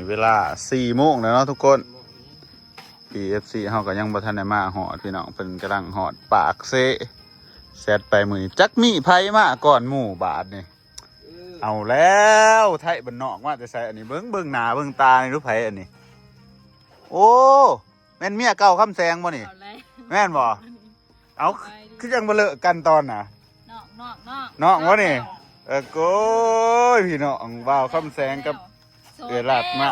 ເວລາສີ່ໂມງແລ້ວເນາະທຸກຄົນ ພີເອັຟຊີ ເຮົາກໍຍັງບໍ່ທັນໄດ້ມາຮອດ ພີ່ນ້ອງ ເພິ່ນກຳລັງຮອດປາກເຊ ແຊັດໄປມື້ນີ້ ຈັກມີໃຜມາກ່ອນໝູ່ບາດນີ້. ເອີ ເອົາແລ້ວ ໄທບ້ານນອກມາແຕ່ໃສອັນນີ້? ເບິ່ງ ເບິ່ງໜ້າເບິ່ງຕານີ້ດູ ໃຜອັນນີ້? ໂອ້ ແມ່ນເມຍເກົ່າຄຳແສງບໍ່ນີ້? ເອົາແລ້ວ ແມ່ນບໍ່? ເອົາ ສະບາຍດີ ຄືຈັ່ງບໍ່ເລີກກັນຕອນນະ? ນ້ອງ ນ້ອງ ນ້ອງ ນ້ອງບໍ່ນີ້? ເອີ ໂອ້ຍ ພີ່ນ້ອງ ບ່າວຄຳແສງກັບເອື້ອຍລັດມາ.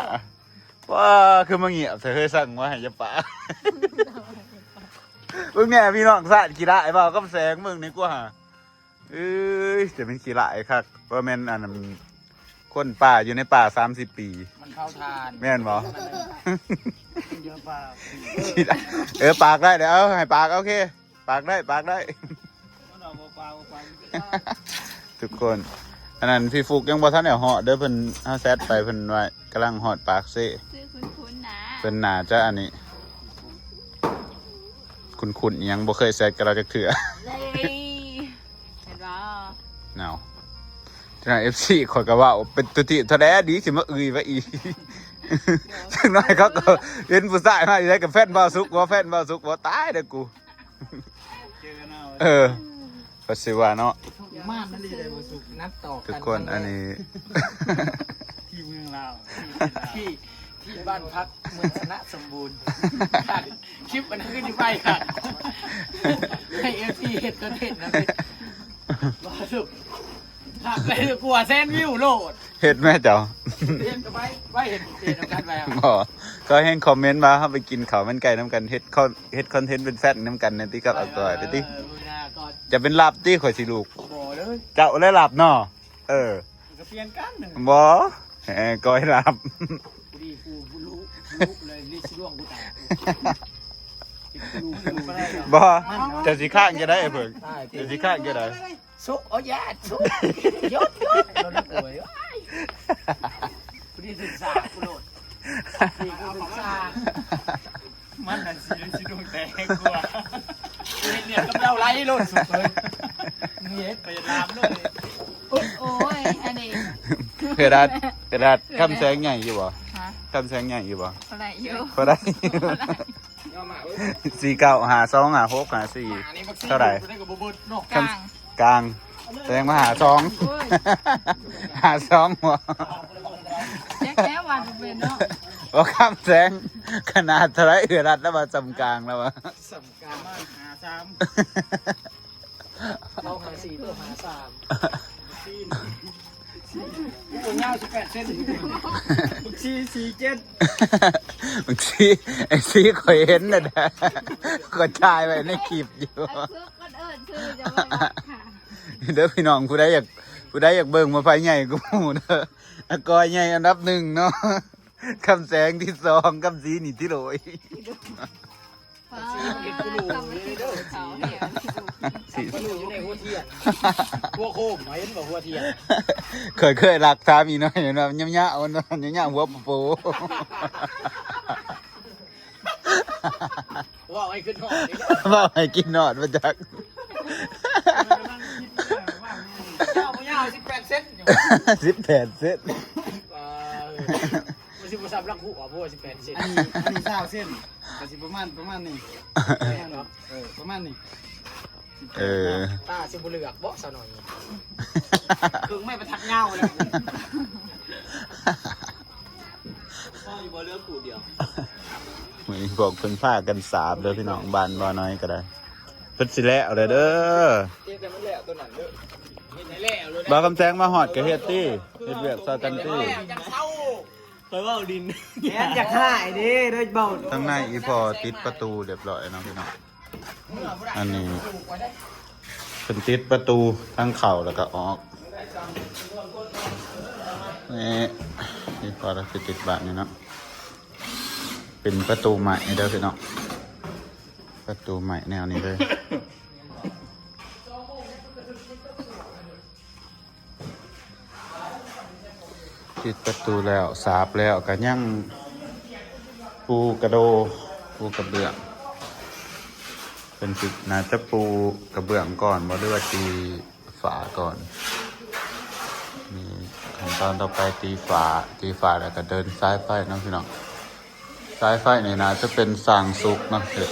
ວ້າ ຄືມາງຽບແທ້ເຮີ້ຍ ສັ່ງວ່າໃຫ້ຢ່າປາກ. ເບິ່ງແນ່ພີ່ນ້ອງ ຊາດຂີ້ຮ້າຍບ່າວຄຳແສງ ເບິ່ງນີ້ກວ່າ. ເອີຍ ຈະແມ່ນຂີ້ຮ້າຍຄັກ ບໍ່ແມ່ນອັນນັ້ນ ຄົນປ່າຢູ່ໃນປ່າສາມສິບປີ ມັນເຜົາຖ່ານ ແມ່ນບໍ່? ມັນເດີປ່າ ເອີ ປາກໄດ້ເດີ ເອົາ ໃຫ້ປາກ ໂອເຄ ປາກໄດ້ ປາກໄດ້ ມັນເອົາບໍ່ປາກ ບໍ່ປາກ ທຸກຄົນ. ອັນນັ້ນພີ່ຟຸກຍັງບໍ່ທັນໄດ້ຮອດເດີ ເພິ່ນ ເຮົາແຊັດໄປ ເພິ່ນວ່າກຳລັງຮອດປາກເຊ ຊື່ຄຸ້ນໆນະ ເພິ່ນໜ້າຈະອັນນີ້ ຄຸ້ນໆອີ່ຫຍັງ ບໍ່ເຄີຍແຊັດກັບລາວຈັກເທື່ອ ເລີຍ ເຫັນບໍ່? ເອົາ ເຈົ້າໜ້າຍ ເອັຟຊີ ຂ້ອຍກໍເວົ້າເປັນຕົວທີບເທົ່າໃດດີ ຊິມາອຶ່ຍວ່າອີກ ຈັກໜ້ອຍເຂົາກໍເຫັນຜູ້ຊາຍມາຢູ່ໃສກໍແຟນບ່າວສຸກບໍ່ ແຟນບ່າວສຸກບໍ່ ຕາຍເດີ້ກູ ເຈີກັນເອົາ ເອີ ກໍຊິວ່າເນາະ ມານອີ່ຫຼີໄດ໋ບໍ່ສຸກ ນັດຕໍ່ກັນ ທຸກຄົນ ອັນນີ້ ທີ່ເມືອງລາວ ທີ່ ທີ່ ທີ່ບ້ານພັກເມືອງຊະນະສົມບູນ ຄລິບອັນນັ້ນຄືຊິໄປຄັກ ໃຫ້ເອັຟຊີເຮັດຄອນເທັນນຳ ບໍ່ສຸກ ຄັກເລີຍ ກວ່າແສນວິວໂລດ ເຮັດແມເຈົ້າ ເຮັດກໍໄປ ໄປເຮັດ ເຮັດນຳກັນໄປ ບໍ່ ເຂົາແຮ່ງຄອມເມັນວ່າເຮົາໄປກິນເຂົ້າມັນໄກ່ນຳກັນ ເຮັດຄອນ ເຮັດຄອນເທັນເປັນແຟນນຳກັນໃນຕິກຕັອກ ເອົາກ່ອຍໄປຕິ ເອີ ມື້ໜ້າກໍ ຈະເປັນລັບຕິ ຂ້ອຍຊິລູກ ບໍ່ເລີຍ ເຈົ້າແຫຼະລັບເນາະ ເອີ ກໍປ່ຽນກັນ ບໍ່ ເອີ ກ້ອຍລັບ ກູດີກູລຸລຸເລີຍ ລິດສະດວງກູຕາຍ ບໍ່ ເຈົ້າຊິຄ້າງຈະໄດ້ ເພິ່ນ ເຈົ້າຊິຄ້າງຈະໄດ້ ສຸກ ໂອ້ຍ ຢ່າ ສຸກ ຢຸດ ຢຸດ ໂດນກູເວີຍ ກູດີສຶກສາກູໂລດ ກູດີສຶກສາ ມັນນັ້ນຊິ ຊິດວງແຕກກວ່າ ເຮັດວຽກກັບລາວໄຫຼໂລດສຸກເອີຍ ເຮັດໄປລາມໂລດ ໂອ້ຍ ອັນນີ້ ເວລາ ເວລາຄຳແສງໃຫຍ່ຢູ່ບໍ່? ຮະ? ຄຳແສງໃຫຍ່ຢູ່ບໍ່? ພໍໄດ້ຢູ່ ພໍໄດ້ຢູ່ ສີ່ເກົ້າ ຫ້າສອງ ຫ້າຫົກ ຫ້າສີ່ ເທົ່າໃດ? ກາງ ກາງ ແສງມາຫາສອງ ໂອ້ຍ ຫາສອງບໍ່? ແຈັກແລ້ວວ່າບໍ່ແມ່ນເນາະ ບໍ່ ຄຳແສງ ຂະໜາດເທົ່າໃດ ເອື້ອຍລັດແລ້ວວ່າສ່ຳກາງແລ້ວວ່າ ສ່ຳກາງ ປະມານຫ້າສາມ ເຮົາຫາສີ່ ໂຕຫາສາມ ໂອ້ ຍາວສິບແປດເຊັນ ບັກຊີສີ່ເຈັດ ບັກຊີ ໄອ້ຊີຂ້ອຍເຫັນນະ ຂ້ອຍຖ່າຍໄວ້ໃນຄລິບຢູ່ ເອີ້ນຊື່ ເອີ້ນຊື່ ເດີພີ່ນ້ອງ ຜູ້ໃດຢາກ ຜູ້ໃດຢາກເບິ່ງວ່າໃຜໃຫຍ່ກວ່າໝູ່ເດີ ອາກອຍໃຫຍ່ອັນດັບໜຶ່ງເນາະ ຄຳແສງທີສອງ ຄຳສີນີ້ທີໂລຍ ປ້າ ຄຳສີ ສີຢູ່ໃນຫົວທຽນ ຫົວໂຄມ ເຫັນບໍ່ຫົວທຽນ ຂ້ອຍເຄີຍລັກຖາມອີນ້ອຍວ່າ ຍາວໆ ຍາວໆ ຫົວໂປໆ ເວົ້າໃຫ້ຄິດຮອດ ເວົ້າໃຫ້ຄິດຮອດ ບໍ່ຈັກ ຍາວບໍ່ຍາວ ສິບແປດເຊັນ ສິບແປດເຊັນ ເອີ ມັນຊິບໍ່ສ່ຳລັກຫົວບໍ່ ສິບແປດເຊັນ ອັນນີ້ ອັນນີ້ຊາວເຊັນ ກໍຊິປະມານ ປະມານນີ້ ແມ່ນບໍ່? ເອີ ປະມານນີ້ ເອີ ຕາຊິບໍ່ເຫຼືອກບໍ່ ສາວນ້ອຍ ເຄິ່ງໄມ້ບັນທັດຍາວແລ້ວ ພໍຢູ່ບໍ່ ເຫຼືອຄູ່ດຽວ ມື້ນີ້ພວກເພິ່ນພາກັນສາບເດີພີ່ນ້ອງ ບ້ານບໍ່ນ້ອຍກໍໄດ້ ເພິ່ນຊິແລ້ວແລ້ວເດີ ເຮັດໃຫ້ມັນແລ້ວຕົວນັ້ນເດີ ເຮັດໃຫ້ແລ້ວເລີຍ ບ່າວຄຳແສງມາຮອດກໍເຮັດຕິ ເຮັດວຽກຊ່ອຍກັນຕິ ເຮັດແລ້ວຈັ່ງເຊົາ ຂ້ອຍເວົ້າຫຼິ້ນ ແມ່ນຢາກຫາຍເດ້ ເດີເວົ້າ ທາງໃນອີ່ພໍ່ຕິດປະຕູຮຽບຮ້ອຍເນາະພີ່ນ້ອງ ອັນນີ້ເພິ່ນຕິດປະຕູທາງເຂົ້າແລ້ວກໍອອກ ນີ້ ອີ່ພໍ່ລະຊິຕິດບານນີ້ເນາະ ເປັນປະຕູໄມ້ເດີພີ່ນ້ອງ ປະຕູໄມ້ແນວນີ້ເດີ. ປິດປະຕູແລ້ວ ສາບແລ້ວ ກະຍັງປູກະໂດ ປູກະເບື້ອງ ເພິ່ນຊິ ໜ້າຈະປູກະເບື້ອງກ່ອນບໍ່ ຫຼືວ່າຕີຝາກ່ອນ ມີຂະ ຕອນຕໍ່ໄປຕີຝາ ຕີຝາແລ້ວກໍເດີນສາຍໄຟເນາະພີ່ນ້ອງ. ສາຍໄຟນີ້ໜ້າຈະເປັນຊ່າງສຸກເນາະ ເຮັດ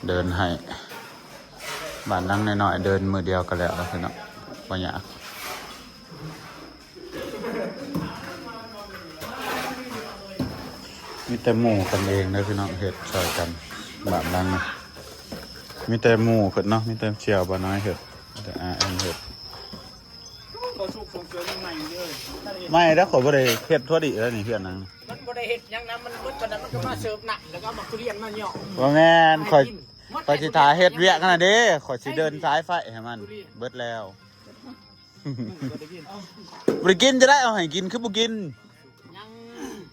ເດີນໃຫ້. ບ້ານຫຼັງນ້ອຍໆ ເດີນມື້ດຽວກໍແລ້ວເນາະພີ່ນ້ອງ ບໍ່ຍາກ. ມີແຕ່ໝູ່ກັນເອງເດີພີ່ນ້ອງ ເຮັດຊ່ອຍກັນ ບ້ານຫຼັງນີ້ ມີແຕ່ໝູ່ເພິ່ນເນາະ ມີແຕ່ສ່ຽວບ່າວນ້ອຍເຮັດ ມີແຕ່ອາແອນເຮັດ. ບໍ່ສຸກ ຂອງເກີນໃໝ່ເດີ ໃໝ່ແລ້ວ ຂ້ອຍບໍ່ໄດ້ເຮັດທົ່ວດີແລ້ວນີ້ ເຮືອນຫຼັງນີ້ ມັນບໍ່ໄດ້ເຮັດຫຍັງນຳ ມັນໝົດປານນັ້ນ ມັນກໍມາເສີບນ້ຳ ແລ້ວກໍເອົາໝາກທຸລຽນມາຫຍໍ້ ບໍ່ແມ່ນ ຂ້ອຍ ຂ້ອຍຊິຖ້າເຮັດວຽກຫັ້ນນະເດ້ ຂ້ອຍຊິເດີນສາຍໄຟໃຫ້ມັນເບິດແລ້ວ. ບໍ່ໄດ້ກິນ ບໍ່ໄດ້ກິນຈະໄດ້ເອົາໃຫ້ກິນ ຄືບໍ່ກິນ ຍັງ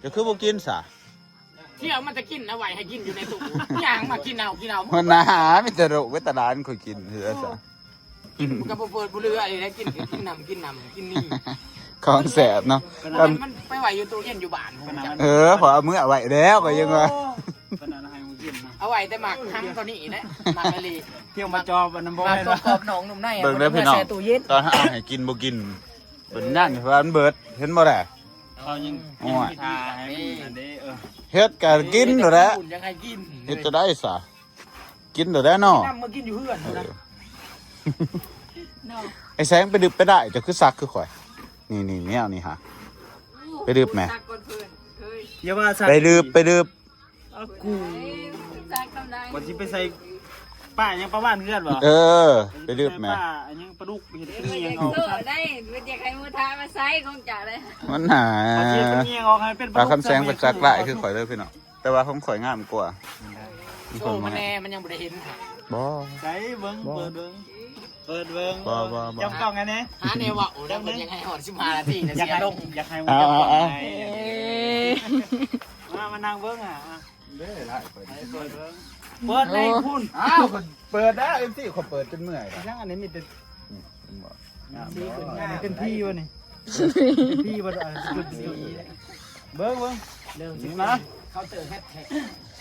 ຈະຄືບໍ່ກິນຊະ? ທີ່ເອົາມາແຕ່ກິນ ເອົາໄວ້ໃຫ້ກິນຢູ່ໃນຕູ້ ຍ່າງມາກິນເອົາ ກິນເອົາ ມັນນາ ມີແຕ່ລູກເວດຕະຫຼານຂ້ອຍກິນເທື່ອຊະ. ໂອ້ ກິນກໍບໍ່ເປີດບໍ່ເຫຼືອ ໄດ້ກິນ ກິນນ້ຳ ກິນນ້ຳ ກິນນີ້ ຂອງແຊບເນາະ. ມັນໄປໄວ້ຢູ່ຕູ້ເຢັນຢູ່ບ້ານ ເອີ ຂ້ອຍເອົາເມືອໄວ້ແລ້ວ ຂ້ອຍຍັງວ່າ ໂອ້ ປານນັ້ນໃຫ້ມັນກິນເນາະ ເອົາໄວ້ແຕ່ໝາກຮັງຕົວນີ້ແຫຼະ ໝາກມະລີ ທ່ຽວມາຈອບອັນນັ້ນບໍ່ແມ່ນ ໝາກກອບໜອງໜຸ່ມໃນ ເບິ່ງເດີພີ່ນ້ອງ ຕອນເຮົາເອົາໃຫ້ກິນບໍ່ກິນ ເປັນຫຍັງວ່າມັນເບິດ ເຫັນບໍ່ລະ? ເຮົາຍັງ ໂອ້ຍ ຖ້າໃຫ້ມັນອັນນີ້ ເອີ ເຮັດກໍກິນໂລດແຫຼະ ຢາກໃຫ້ກິນ ເຮັດຈະໄດ້ຊະ ກິນໂລດແຫຼະເນາະ ນຳມາກິນຢູ່ເຮືອນພຸ້ນນະ. ເອີ ເນາະ ໄອ້ແສງ ໄປດຶບໄປໄດ້ ເຈົ້າຄືສັກຄືຂ້ອຍ ນີ້ໆ ແນວນີ້ຫາ ໄປດຶບແໝ່ ສັກກ່ອນເພິ່ນ ເຮີ້ຍ ຢ່າວ່າສັກ ໄປດຶບ ໄປດຶບ ເອົາ ກູ ເອີຍ ສັກນຳໄດ້ ບໍ່ຊິໄປໃສ່ ປ້າຫຍັງ ປ້າບ້ານເຮືອນບໍ່? ເອີ ໄປດຶບແໝ່ ປ້າຫຍັງ ປາດຸກ ເຮັດເປັນຫຍັງອອກ ເອີ ໄດ້ ເປັນຢາກໃຫ້ໝູ່ທາມາໃສ່ຂອງເຈົ້າເລີຍ ມັນຫາ ເອົາຊິເຮັດເປັນຫຍັງອອກ ໃຫ້ເປັນປາດຸກ ເອົາຄຳແສງເປັນສັກຫຼາຍຄືຂ້ອຍເດີພີ່ນ້ອງ. ແຕ່ວ່າຂອງຂ້ອຍງາມກວ່າ ໂຊມັນແດ່ ມັນຍັງບໍ່ໄດ້ເຫັນ ບໍ່ ໃສເບິ່ງ ບໍ່ ເປີດເບິ່ງ ເປີດເບິ່ງ ບໍ່ ບໍ່ ບໍ່ ຈັບກ້ອງກັນແດ່ ຫາແນວເວົ້າ ແລ້ວມັນຍັງໃຫ້ຮອດສິບຫ້ານາທີນະ ຢາກໃຫ້ ຢາກໃຫ້ ເອົາ ເອົາ ເອົາ ມາ ມານັ່ງເບິ່ງອ່ະ ເດ້ຫຼາຍ ເປີດ ເປີດໃນພຸ້ນ ອ້າວ ເປີດແລ້ວ ເອັຟຊີ ຂ້ອຍເປີດຈົນເມື່ອຍແລ້ວ ຍັງ ອັນນີ້ມີແຕ່ ອືມ ເປັນບໍ່ ງາມບໍ່ ເປັນພີບໍ່ນີ້ ເປັນພີບໍ່ ເບິ່ງ ເບິ່ງ ເລີ່ມຊິມາ ເຄົາເຕີແຮັດແທັກ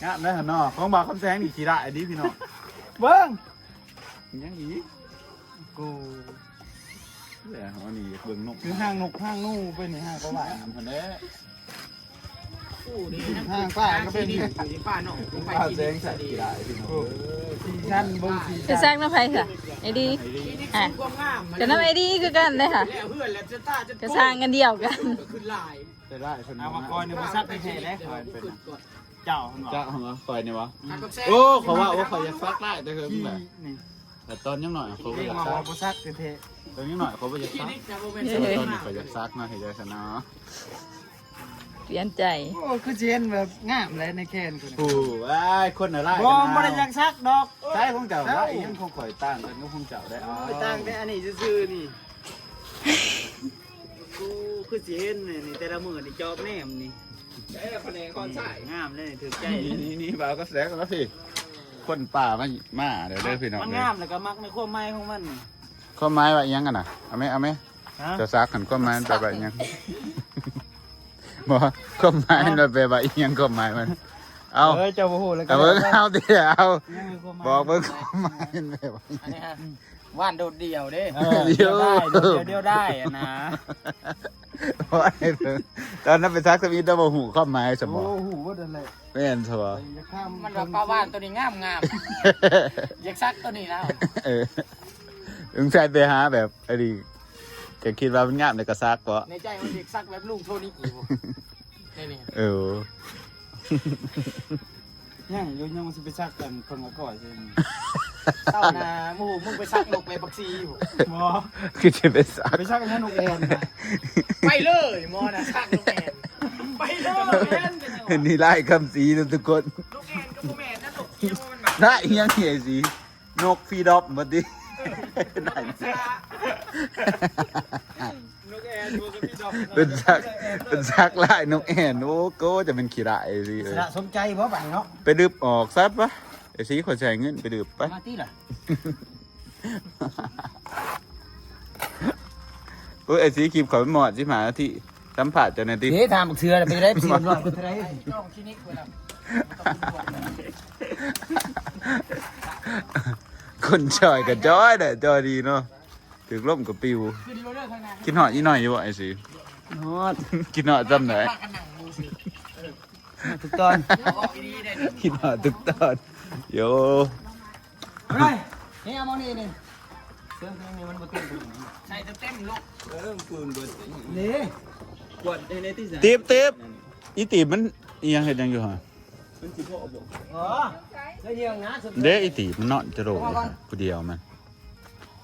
ງາມເດີຫັ້ນເນາະ ຂອງບ່າວຄຳແສງນີ້ຂີ້ຮ້າຍດີພີ່ນ້ອງ ເບິ່ງ ຍັງອີກ ໂກ ແລ້ວອັນນີ້ຢາກເບິ່ງນົກ ຄືຫາງນົກຫາງໜູໄປນີ້ ຫາງປາຫວານ ງາມຫັ້ນແຫຼະ ຫາງປາກໍເປັນ ປາເນາະ ປາແສງສັດ ຂີ້ຮ້າຍພີ່ນ້ອງ ໂອ້ ເອີ ສີສັນ ເບິ່ງສີສັນ ຈະສັກນຳໃຜຊະ? ໄອ້ດີ ອ່ະ ຈະນຳໄອ້ດີຄືກັນເດ້ຫະ ແລ້ວເຮືອນແລ້ວຈະຕາຈະ ກະສ້າງອັນດຽວກັນ ຂຶ້ນຫຼາຍ ໄດ້ຫຼາຍເພິ່ນ ເອົາມາ ມາ ຄອຍນີ້ບໍ່ສັກແທ້ໆເດ້ ເພິ່ນເປັນ ເຈົ້າ ເຈົ້າ ເຈົ້າ ຂ້ອຍນີ້ຫວາ? ອືມ ໂອ້ ຂ້ອຍວ່າ ໂອ້ ຂ້ອຍຢາກສັກຫຼາຍແຕ່ເຫິງແຫຼະ ນີ້ ແຕ່ຕອນຍັງໜ້ອຍຂ້ອຍບໍ່ຢາກສັກ ບໍ່ສັກແທ້ໆ ຕອນຍັງໜ້ອຍຂ້ອຍບໍ່ຢາກສັກ ຕອນນີ້ຂ້ອຍຢາກສັກເນາະ ເຮັດໄດ້ຊັ້ນເນາະ ປ່ຽນໃຈ ໂອ້ ຄືຊິເຫັນແບບງາມແຫຼະໃນແຂນພຸ້ນ ຜູ້ ອ້າຍ ຄົນລະລາຍ ບໍ່ ບໍ່ໄດ້ຢາກສັກດອກ ໃຊ້ຂອງເຈົ້າລະອີ່ຫຍັງ ຂອງຂ້ອຍຕ່າງກັນກັບຂອງເຈົ້າໄດ໋ ໂອ້ຍ ຕ່າງແຕ່ອັນນີ້ຊື່ໆນີ້ ໂອ້ ຄືຊິເຫັນນີ້ ແຕ່ລະມື້ນີ້ຈອບແນມນີ້ ເອີ ພະແນກຄອນໄຊ ງາມເດ້ ຖືກໃຈ ນີ້ໆ ບ່າວກະແສກະພີ້ ຄົນປ່າມາ ມາເດີພີ່ນ້ອງ ມັນງາມ ແລ້ວກະມັກໃນຄວາມໝາຍຂອງມັນ ຄວາມໝາຍວ່າອີ່ຫຍັງຫັ້ນນະ ເອົາແມ ເອົາແມ ຮະ ເຈົ້າສັກຫັ້ນ ຄວາມໝາຍມັນແປວ່າອີ່ຫຍັງ ບໍ່ ຄວາມໝາຍມັນແປວ່າອີ່ຫຍັງ ຄວາມໝາຍມັນ ເອົາ ເອີ ເຈົ້າບໍ່ຮູ້ແລ້ວກະ ເອົາເບິ່ງເອົາຕິ ເອົາ ຍັງມີຄວາມໝາຍ ບອກເບິ່ງຄວາມໝາຍມັນແປວ່າອີ່ຫຍັງ ອັນນີ້ຮະ ຫວ່ານໂດດດ່ຽວເດ້ ເອີ ດຽວ ດຽວດາຍ ໂດດດ່ຽວ ດຽວດາຍຫັ້ນນະ ໂອ້ຍ ຕອນນັ້ນໄປສັກທຳອິດແລ້ວບໍ່ຮູ້ຄວາມໝາຍຊັ້ນບໍ? ໂອ້ ຮູ້ເບິດຫັ້ນແຫຼະ ແມ່ນຊະບໍ? ມັນວ່າປາຫວ່ານໂຕນີ້ງາມໆ ຢາກສັກໂຕນີ້ນະ ເອີ ສົງໄສໄປຫາແບບອັນນີ້ ກະຄິດວ່າມັນງາມແລ້ວກະສັກບໍ? ໃນໃຈມັນຢາກສັກແບບລຸງໂທນີ້ອີກບໍ? ນີ້ໆ ເອີ ຍັງຢູ່ ຍັງຊິໄປສັກອັນເພິ່ງອາກ້ອຍຊິ ເຕົ້ານະ ໝູ່ ມຶງໄປສັກນົກໄປບັກຊີບໍ? ບໍ່ ຄືຊິໄປສັກ ໄປສັກອັນນັ້ນນົກແອ່ນນະ ໄປເລີຍໝໍນະ ສັກນົກແອ່ນ ໄປເລີຍແອ່ນ ເຫັນນີ້ລາຍຄຳສີນະທຸກຄົນ ນົກແອ່ນກໍບໍ່ແມ່ນນະ ນົກຂຽວມັນ ລາຍອີ່ຫຍັງນີ້ ສີ ນົກຟຣີດອມບໍ່ຕິ ເອີ ນກແອ່ນ ເພິ່ນສັກ ເພິ່ນສັກລາຍນົກແອ່ນ ໂອ້ໂກ ຈະແມ່ນຂີ້ຮ້າຍອີ່ຫຼີ ສະນະສົມໃຈບໍ່ບາດນີ້ເນາະ ໄປດຶບອອກຊະປະ ໄອ້ສີ ຂ້ອຍຊິໃຫ້ເງິນໄປດຶບໄປ ມາຕິລະ ໂອ້ຍ ໄອ້ສີ ຄລິບຂ້ອຍມັນໝົດສິບຫ້ານາທີ ສຳພາດເຈົ້າແດ່ຕິ ເດ້ ຖາມບັກເທື່ອລະເປັນໄດ໋ ເປັນສິບຮອດເທົ່າໃດ ຄົນຈ່ອຍກໍຈ່ອຍແຫຼະ ຈ່ອຍດີເນາະ ຖືກລົມກໍປິວ ຄິດຮອດອີ່ໜ້ອຍຢູ່ບໍ່ ໄອ້ສີ? ຮອດ ຄິດຮອດຊ່ຳໃດ ພາກັນນັ່ງຢູ່ຊື່ ຮອດທຸກຕອນ ຄິດຮອດທຸກຕອນ ໂຢ ເຮີ້ຍ ນີ້ເອົາໝ່ອງນີ້ນີ້ ເຄື່ອງນີ້ມັນບໍ່ເຕັມ ໃສ່ເຕັມໆລູກ ເອີ ປູນເບິດນີ້ ກວດໃຫ້ແດ່ຕິ ຕີບ ຕີບ ອີຕີບມັນອີຫຍັງ ເຮັດຫຍັງຢູ່ຫັ້ນ ມັນຊິພໍບໍ່ ອໍ ໃສ່ເລື່ອງນະ ເດ້ ອີຕີບມັນນອນຈະໂດດ ຜູ້ດຽວມັນ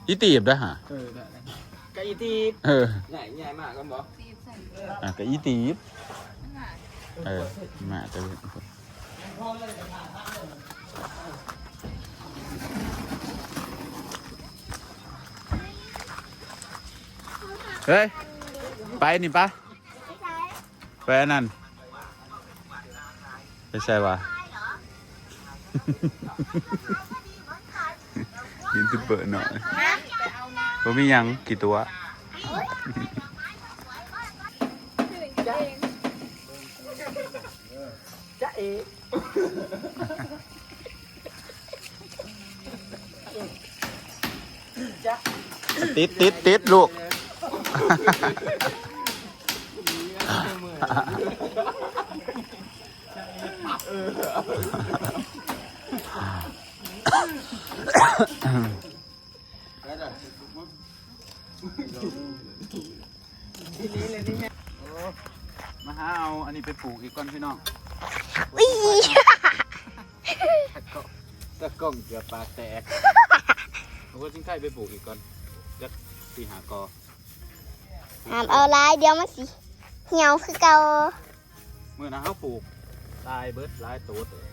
ອີຕີບໄດ້ຫາ ເອີ ໄດ້ ກະອີຕີບ ເອີ ໃຫຍ່ ໃຫຍ່ມາກກັນບໍ່ ອ່ະ ກະອີຕີບ ເອີ ມາແຕ່ ເຮີ້ຍ ໄປນີ້ປະ ໄປອັນນັ້ນ ໄປໃສວະ ຢູທູບເບີນ້ອຍ ບໍ່ມີຫຍັງ ຂີ້ຕົວະ ຈ໊ະເອ ຕິດ ຕິດ ຕິດ ລູກ ມາຫາເອົາອັນນີ້ໄປປູກອີກກ່ອນພີ່ນ້ອງ ອີ ຕາກ້ອງເກືອບປາກແຕກ ເອົາຫົວຊິງໄຄໄປປູກອີກກ່ອນ ຈັກສີ່ຫ້າກໍ ຫ້າມເອົາຫຼາຍ ດຽວມັນຊິຫ່ຽວຄືເກົ່າ. ມື້ນັ້ນເຮົາປູກຕາຍເບິດຫຼາຍໂຕເຕີບ.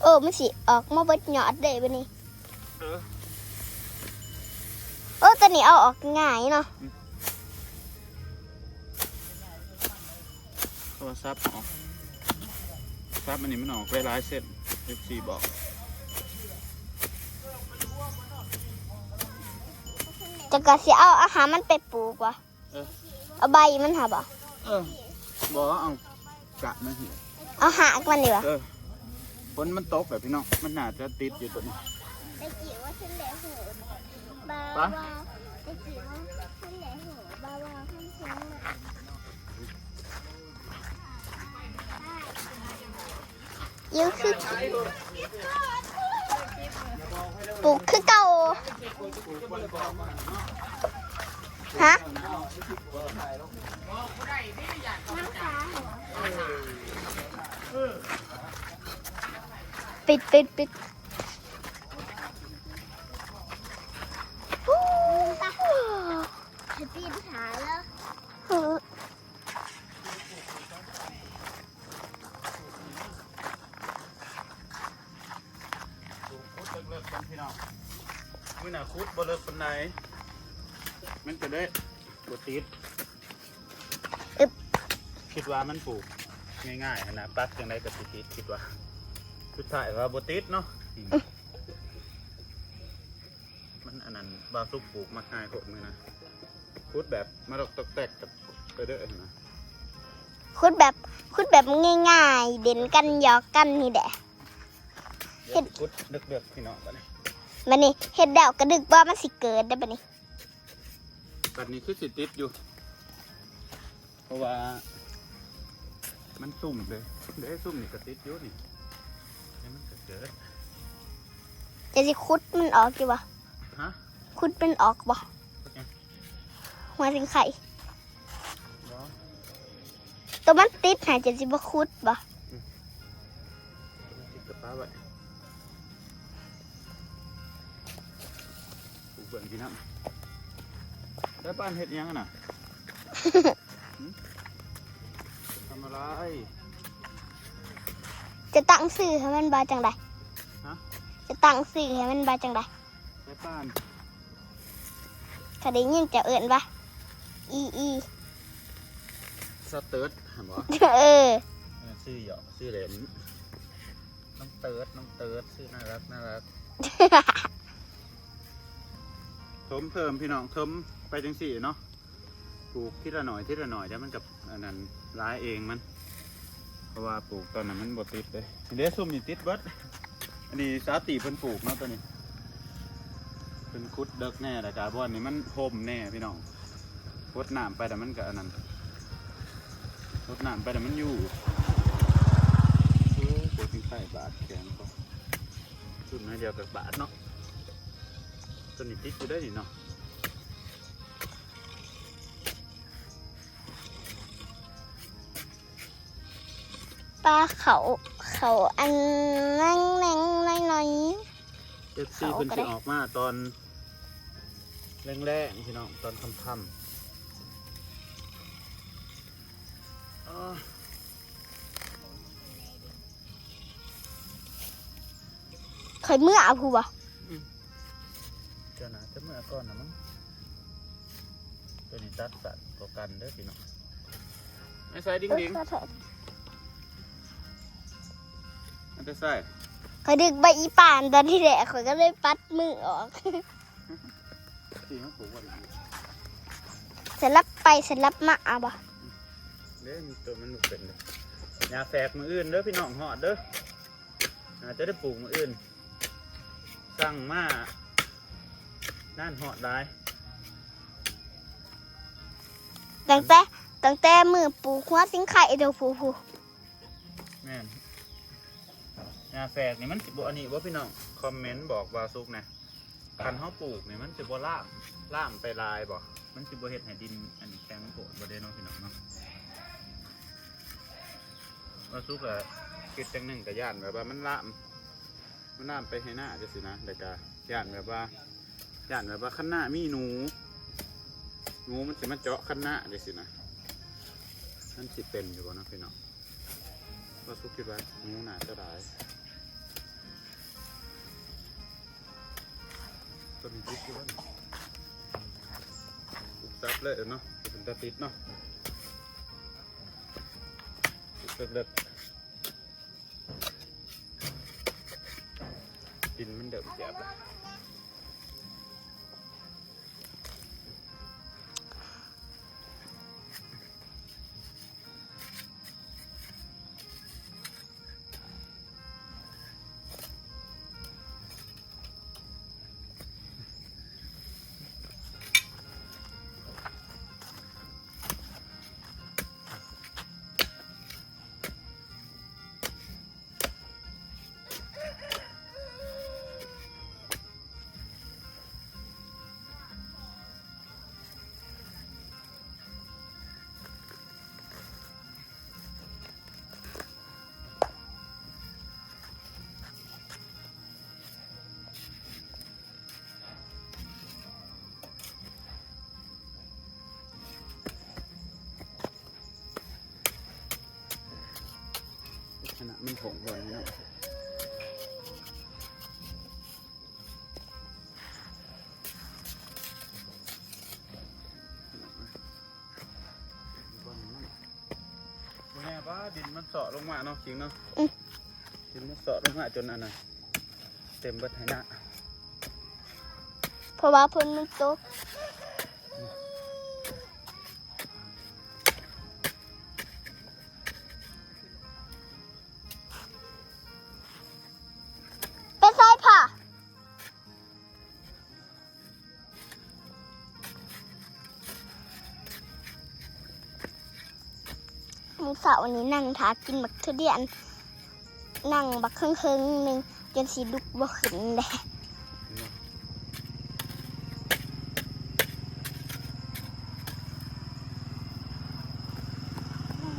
ໂອ້ ມັນຊິອອກມາເບິດຍອດເດ້ບັດນີ້. ເອີ ໂອ້ ຕອນນີ້ເອົາອອກງ່າຍເນາະ. ອືມ ໂທລະສັບອອກ ສັບອັນນີ້ມັນອອກໄດ້ຫຼາຍເສັ້ນ ເອັຟຊີບອກ. ເຈົ້າກໍຊິເອົາ ເອົາຫາມັນໄປປູກບໍ່? ເອີ ເອົາໃບມັນຫາບໍ່? ເອີ ບໍ່ ເອົາກາບມັນ ເອົາຮາກມັນນີ້ບໍ່? ເອີ ຝົນມັນຕົກແລ້ວພີ່ນ້ອງ ມັນໜ້າຈະຕິດຢູ່ໂຕນີ້. ແຕ່ກີ້ວ່າຊັ້ນແຫຼະໂຫ ບາ ປະ ວ່າ ແຕ່ກີ້ວ່າຊັ້ນແຫຼະໂຫ ບາ ວ່າເພິ່ນເຊີງມາ. ຢູ່ຄື ປູກຄືເກົ່າ. ຮະ? ປິດ ປິດ ປິດ. ຈະປີນຜາແລ້ວ. ຂຸດເລິກໆກ່ອນພີ່ນ້ອງ. ມື້ໜ້າຂຸດບໍ່ເລິກປານໃດ ມັນກະເລີຍບໍ່ຕິດ. ອຶບ ຄິດວ່າມັນປູກງ່າຍໆຫັ້ນນະ ປັກຈັ່ງໃດກະຊິຕິດ ຄິດວ່າ. ສຸດທ້າຍວ່າບໍ່ຕິດເນາະ. ອືມ ມັນອັນນັ້ນ ບ່າວສຸກປູກມັກງ່າຍໂພດມື້ນະ. ຂຸດແບບມາດອກຕອກແຕກກັບໄປເດີຫັ້ນນະ. ຂຸດແບບ ຂຸດແບບງ່າຍໆ ຫຼິ້ນກັນ ຫຍອກກັນນີ້ແຫຼະ. ເຮັດ ຂຸດເລິກໆ ພີ່ນ້ອງ ບາດນີ້. ບາດນີ້ເຮັດແລ້ວກະດຶກບໍ່ ມັນຊິເກີດເດ້ບາດນີ້. ບາດນີ້ຄືຊິຕິດຢູ່ ເພາະວ່າມັນຊຸ່ມເດ້ ເດ້ ຊຸ່ມນີ້ກະຕິດຢູ່ນີ້ ໃຫ້ມັນກະເກີດ. ຈະຊິຂຸດມັນອອກຢູ່ບໍ່? ຮະ? ຂຸດມັນອອກບໍ່? ຂຸດຫຍັງ? ຫົວຊິງໄຄ. ບໍ່ ໂຕມັນຕິດຫັ້ນ ຈະຊິບໍ່ຂຸດບໍ່? ອືມ ໂຕມັນຕິດກະປະໄວ້. ປູກເບິ່ງພີ່ນ້ອງ. ໄດ້ປານເຮັດຫຍັງຫັ້ນນະ? ຫຶ? ທຳອະໄລ? ຈະຕັ້ງຊື່ໃຫ້ມັນວ່າຈັ່ງໃດ? ຮະ? ຈະຕັ້ງຊື່ໃຫ້ມັນວ່າຈັ່ງໃດ? ໄດ້ປານ. ຂ້ອຍໄດ້ຍິນເຈົ້າເອີ້ນວ່າ ອີອີ ສະເຕີດ ຫັ້ນບໍ່? ເອີ ເອີ ຊື່ຫຍອກ ຊື່ເຫຼັນ. ນ້ອງເຕີດ ນ້ອງເຕີດ ຊື່ໜ້າຮັກ ໜ້າຮັກ. ຖົມເພີ່ມພີ່ນ້ອງ ຖົມໄປຈັ່ງຊີ້ເນາະ. ປູກທີລະໜ້ອຍ ທີລະໜ້ອຍ ແລ້ວມັນກະອັນນັ້ນຫຼາຍເອງມັນ. ເພາະວ່າປູກຕອນນັ້ນມັນບໍ່ຕິດເດ້. ເດ້ ຊຸ່ມນີ້ຕິດເບິດ. ອັນນີ້ສາວຕີເພິ່ນປູກເນາະ ໂຕນີ້. ເພິ່ນຂຸດເດິກແນ່ ແລ້ວກະບ່ອນນີ້ມັນຮົ່ມແນ່ພີ່ນ້ອງ ໂພ ຫົດນ້ຳໄປແລ້ວມັນກໍອັນນັ້ນ ຫົດນ້ຳໄປແລ້ວມັນຢູ່. ໂອ້ ໂຄດຈິງໄຟບາດແຂນກໍ ລຸ້ນໜ້ອຍດຽວກໍບາດເນາະ. ຕົວນີ້ຕິດຢູ່ໄດ໋ນີ້ເນາະ. ປາເຂົາ ເຂົາອັນແໜ່ງໆ ໜ້ອຍໆ ເອັຟຊີ ເຂົາ ເພິ່ນ ກໍ ຊິ ໄດ້ ອອກມາຕອນແລງໆ ພີ່ນ້ອງ ຕອນຄ່ຳໆ. ອ້າ ຂ້ອຍເມືອເອົາຜູ້ບໍ່? ອືມ ເຈົ້າໜ້າຈະເມືອກ່ອນນະມັງ. ຕົວນີ້ຕັດສັ້ນກວ່າກັນເດີພີ່ນ້ອງ. ໄອ້ສາຍດິງໆ ເອີ ຂໍໂທດ ອັນແຕ່ໃສ່ ຂ້ອຍດຶກໃບອີ່ປານຕອນທີ່ແລກ ຂ້ອຍກໍເລີຍປັດມືອອກ. ທີ່ມາປູກໄວ້ ສະຫຼັບໄປສະຫຼັບມາ ເອົາບໍ່? ເດ້ ມັນ ຕົວມັນບໍ່ເປັນເດ້. ຫຍ້າແຝກມື້ອື່ນເດີພີ່ນ້ອງ ຮອດເດີ. ອາດຈະໄດ້ປູກມື້ອື່ນ ສັ່ງມານານຮອດຫຼາຍ ຕັ້ງແຕ່ ຕັ້ງແຕ່ມື້ປູກຫົວສິງໄຄເດີຜູ້ ຜູ້. ແມ່ນ ຫຍ້າແຝກນີ້ມັນຊິບໍ່ອັນນີ້ບໍ່ພີ່ນ້ອງ? ຄອມເມັນບອກບ່າວສຸກແດ່. ຄັນເຮົາປູກນີ້ມັນຊິບໍ່ລາມ ລາມໄປຫຼາຍບໍ່? ມັນຊິບໍ່ເຮັດໃຫ້ດິນອັນນີ້ແຂງໂພດບໍ່ເດ້ເນາະ ພີ່ນ້ອງເນາະ? ບ່າວສຸກກໍຄິດຈັ່ງໜຶ່ງ ກໍຢ້ານແບບວ່າມັນລາມ ມັນລາມໄປໄຮ່ນາຈັ່ງຊີ້ນະ ແລ້ວກໍຢ້ານແບບວ່າ ຢ້ານແບບວ່າຄັນນາມີໜູ ໜູມັນຊິມາເຈາະຄັນນາຈັ່ງຊີ້ນະ. ມັນຊິເປັນຢູ່ບໍ່ເນາະ ພີ່ນ້ອງ? ບ່າວສຸກຄິດວ່າໜູໜ້າຈະຫຼາຍ. ຕົວນີ້ຕິດຢູ່ບໍ່ນີ້? ອຸບຊັບເລີຍເນາະ ເປັນຕາຕິດເນາະ. ເລິກໆ ດິນມັນເລີ່ມແຈບແລ້ວ. ຂະໜາດມັນຖົງບ່ອນນີ້ເນາະ. ບໍ່ແນ່ວ່າດິນມັນເຊາະລົງມາເນາະ ຄິງເນາະ. ອືມ ດິນມັນເຊາະລົງມາຈົນອັນນັ້ນ ເຕັມເບິດໄຮ່ນາ ເພາະວ່າຝົນມັນຕົກ. ໄປໃສ່ຜ້າ. ມື້ເຊົ້ານີ້ນັ່ງຖ້າກິນບັກທຸລຽນ ນັ່ງບັກເຄິ່ງໆ ໜຶ່ງ ຈົນຊິລຸກບໍ່ຂຶ້ນແລ້ວ.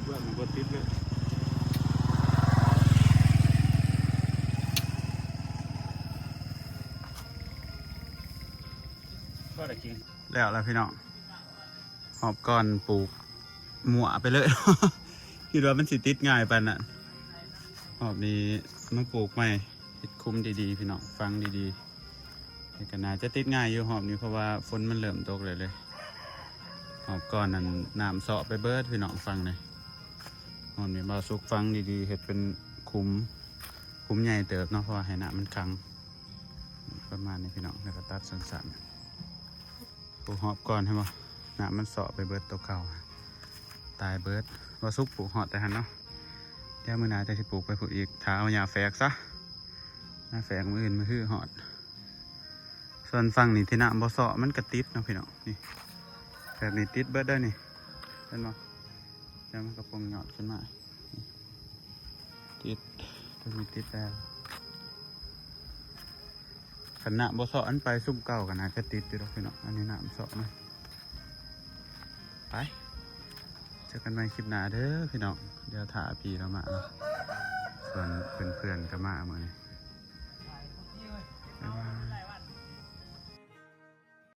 ເບື້ອງບໍ່ຕິດເລີຍ ພໍໄດ້ກິນ. ແລ້ວລະພີ່ນ້ອງ ຮອບກ່ອນປູກມົ້ວໄປເລີຍ ຄິດວ່າມັນຊິຕິດງ່າຍປານນັ້ນ. ຮອບນີ້ມາປູກໃໝ່ ເຮັດຄຸມດີໆ ພີ່ນ້ອງ ຝັງດີໆ ແລ້ວກໍໜ້າຈະຕິດງ່າຍຢູ່ຮອບນີ້ ເພາະວ່າຝົນມັນເລີ່ມຕົກແລ້ວເດ້. ຮອບກ່ອນນັ້ນນ້ຳເຊາະໄປເບິດພີ່ນ້ອງ ຝັ່ງນີ້. ຮອບນີ້ບ່າວສຸກຝັງດີໆ ເຮັດເປັນຂຸມ ຂຸມໃຫຍ່ເຕີບເນາະ ເພາະວ່າໃຫ້ນ້ຳມັນຂັງ ປະມານນີ້ພີ່ນ້ອງ. ແລ້ວກໍຕັດສັ້ນໆ ປູກຮອບກ່ອນ ເຫັນບໍ່ ນ້ຳມັນເຊາະໄປເບິດ ໂຕເກົ່າຕາຍເບິດ. ບ່າວສຸກປູກຮອດແຕ່ຫັ້ນເນາະ ດຽວມື້ໜ້າຈະຊິປູກໄປພຸ້ນອີກ ຖ້າເອົາຫຍ້າແຝກຊະ ຫຍ້າແຝກມື້ອື່ນມາຮື້ຮອດ. ສ່ວນຝັ່ງນີ້ທີ່ນ້ຳບໍ່ເຊາະມັນກະຕິດເນາະພີ່ນ້ອງ ນີ້ ແບບນີ້ຕິດເບິດໄດ້ນີ້ ເຫັນບໍ່? ແລ້ວມັນກໍປ່ອງຍອດຂຶ້ນມາ ຕິດ ຕົວນີ້ຕິດແລ້ວ. ຄັນນ້ຳບໍ່ເຊາະ ອັນໄປຊຸມເກົ່າກໍໜ້າຈະຕິດຢູ່ດອກພີ່ນ້ອງ. ອັນນີ້ນ້ຳເຊາະມາ. ໄປ ເຈີກັນໃໝ່ຄລິບໜ້າເດີພີ່ນ້ອງ. ດຽວຖ້າພີ່ລາວມາເນາະ ສ່ວນເພື່ອນໆກໍມາມື້ນີ້.